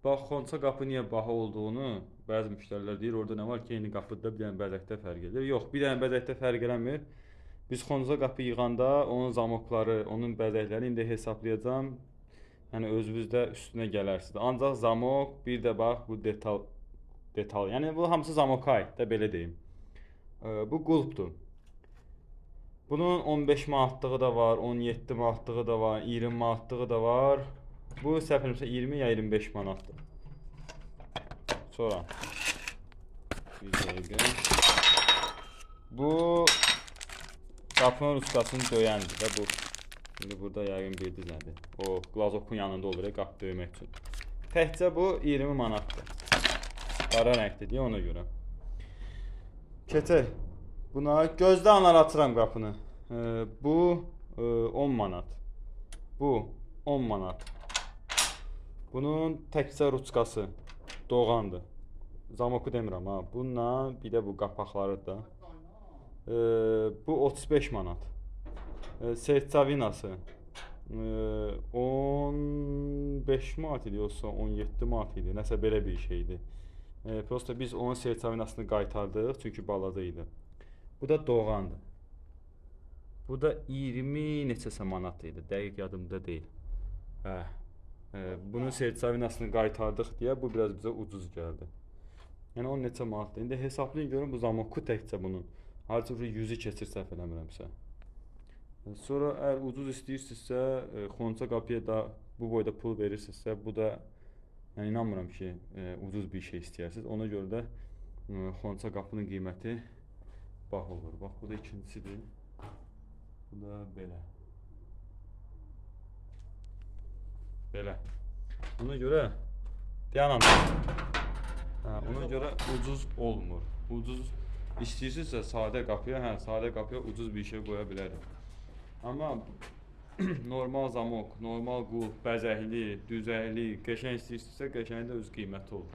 Bax, xonça qapı niyə baha olduğunu bəzi müştərilər deyir, orada nə var ki, eyni qapıda bir dənə bəzəkdə fərq edir. Yox, bir dənə bəzəkdə fərq eləmir. Biz xonça qapı yığanda onun zamokları, onun bəzəkləri indi hesablayacağam. Yəni özünüz də üstünə gələrsiniz. Ancaq zamok, bir də bax bu detal. Yəni bu hamısı zamoka aid də, belə deyim. Bu qulpdur. Bunun 15 manatlığı da var, 17 manatlığı da var, 20 manatlığı da var. Bu səhv eləmirəmsə 20 ya 25 manatdır. Sonra bir dəqiqə. Bu qapının ruçkasını döyəndir də bu. İndi burada yəqin bildiniz nədir. O glazokun yanında olur qapı döymək üçün. Təkcə bu 20 manatdır. Qara rəngdir deyə ona görə. Keçək. Buna gözdə anar açıram qapını. Bu 10 manat. Bu 10 manat. Bunun təkcə ruçkası doğandır. Zamoku demirəm ha. Bununla bir də bu qapaqları da. Bu 35 manat. Sertsavinası 15 manat idi yoxsa 17 manat idi. Nəsə belə bir şey idi. Prosta biz onun sertsavinasını qaytardıq çünki balaca idi. Bu da doğandır. Bu da 20 neçəsə manat idi. Dəqiq yadımda deyil. Hə. Bunun sertsavinasını qaytardıq deyə bu biraz bizə ucuz gəldi. Yəni 10 neçə manatdır. İndi hesablayın görün bu zamoku təkcə bunun. Harca 100-ü keçir səhv eləmirəmsə. Sonra əgər ucuz istəyirsinizsə, xonça qapıya da bu boyda pul verirsinizsə, bu da yəni inanmıram ki, ucuz bir şey istəyirsiniz. Ona görə də xonça qapının qiyməti baha olur. Bax, bu da ikincisidir. Bu da belə. Belə. Ona görə dayanam. Hə, ona görə ucuz olmur. Ucuz istəyirsinizsə sadə qapıya, hə, sadə qapıya ucuz bir şey qoya bilərik. Amma normal zamok, normal qulp, bəzəkli, düzəkli, qəşəng istəyirsinizsə, qəşəngin də öz qiyməti olur.